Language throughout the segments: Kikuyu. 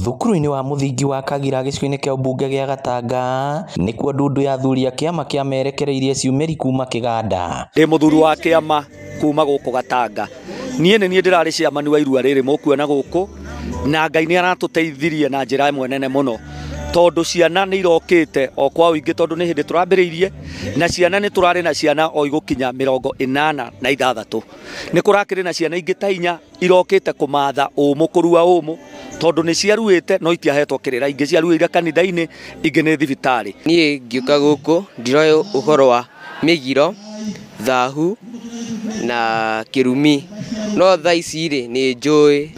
Thukuru-inĩ wa mũthingi wa Kagira gĩcigo-inĩ kĩa ũmbunge gĩa Gatanga nĩkuo ndundu ya athuri a kĩama kĩa merekereirie ciumĩri kuma kĩganda. Ndĩ mũthuri wa kĩama kuma gũkũ Gatanga. Niĩ nĩ niĩ ndĩrarĩ chairman wa irua rĩrĩ mũkuona gũkũ, na Ngai nĩ aratũteithirie na njĩra ĩmwe nene mũno, tondũ ciana nĩ irokĩte o kwa ũingĩ, tondũ nĩ hĩndĩ tũrambĩrĩirie na ciana nĩ tũrarĩ na ciana o igũkinya 86. Nĩ kũrakĩrĩ na ciana ingĩ ta 4 irokĩte kũmatha ũmũ, kũrua ũmũ, tondũ nĩ ciaruĩte no itiahetwo kĩrĩra, ingĩ ciaruĩire kanitha-inĩ, ingĩ nĩ thibitarĩ. Niĩ ngĩũka gũkũ ndiroĩ ũhoro wa mĩgiro, thahu na kĩrumi, no thaa ici rĩ nĩ njũĩ.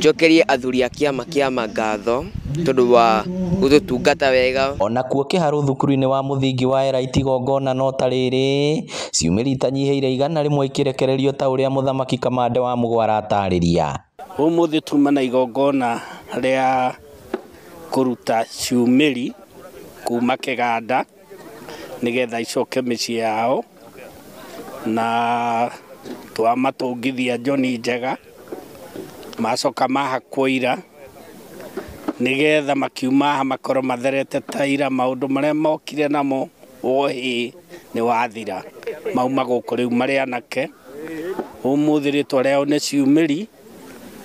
Njokerie athuri a kĩama kĩa ngatho tondũ wa gũtũtungata wega. Onakuo kĩharũ thukuru-inĩ wa mũthingi wa Elite igongona no ta rĩrĩ, ciumĩri itanyihĩire 100 ikĩrekererio ta ũrĩa mũthamaki Kamande wa Mũgwa aratarĩria. Ũmũthĩ tuma na igongona rĩa kũruta ciumĩri kuma kĩganda nĩgetha icoke mĩciĩ yao, na twamatũngithia njoni njega, macoka mahakwo ira nĩgetha makiuma haha makorwo matherete ta ira. Maũndũ marĩa mokire namo wohĩ nĩ wathira, mauma gũkũ rĩu marĩ anake. Ũmũthĩ rĩtwa rĩao nĩ ciumĩri,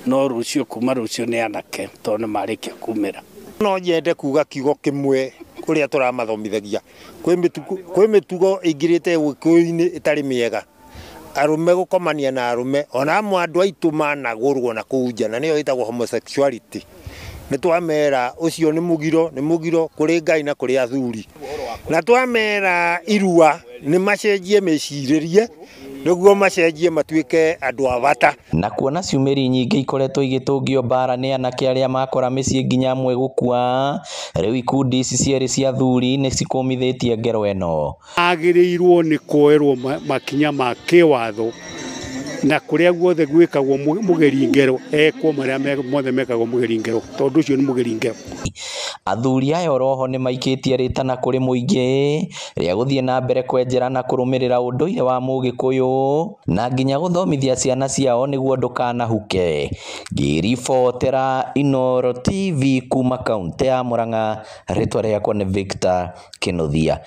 no rũciũ kuma rũciũ nĩ anake tondũ nĩ marĩkia kumĩra. No nyende kuga kiugo kĩmwe kũrĩa tũramathomithagia, kwĩ mĩtugo ĩingĩrĩte Gĩkũyũ-inĩ ĩtarĩ mĩega, arũme gũkomania na arũme, ona amwe andũ aitũ managũrwo na kũu nja, na nĩyo ĩtagwo homosexuality. Nĩ twamera ũcio nĩ mũgiro, nĩ mũgiro kũrĩ Ngai na kũrĩ athuri, na twamera irua nĩ macenjie mĩcirĩrie nĩguo macenjie matuĩke andũ a bata. Na kuona ciumĩri nyingĩ ikoretwo igĩtũngio mbara nĩ anake arĩa makora mĩciĩ nginya amwe gũkua, rĩu ikundi ici cierĩ cia athuri nĩ cikũmithĩtie ngero ĩno. Agĩrĩirwo nĩ kuoerwo makinya ma kĩwatho, na kũrĩa guothe gwĩkagwo mũgeri ngero ekwo marĩa mothe mekagwo mũgeri ngero, tondũ ũcio nĩ mũgeri ngero. Athuri aya oroho nĩ maikĩtie rĩtana kũrĩ mũingĩ rĩa gũthiĩ na mbere kwenjera na kũrũmĩrĩra ũndũire wa Mũgĩkũyũ na nginya gũthomithia ciana ciao nĩguo ndũkanahuke. Ngĩribotera Inooro TV kuma kaũntĩ ya Murang'a, rĩtwa rĩakwa nĩ Victor Kĩnuthia.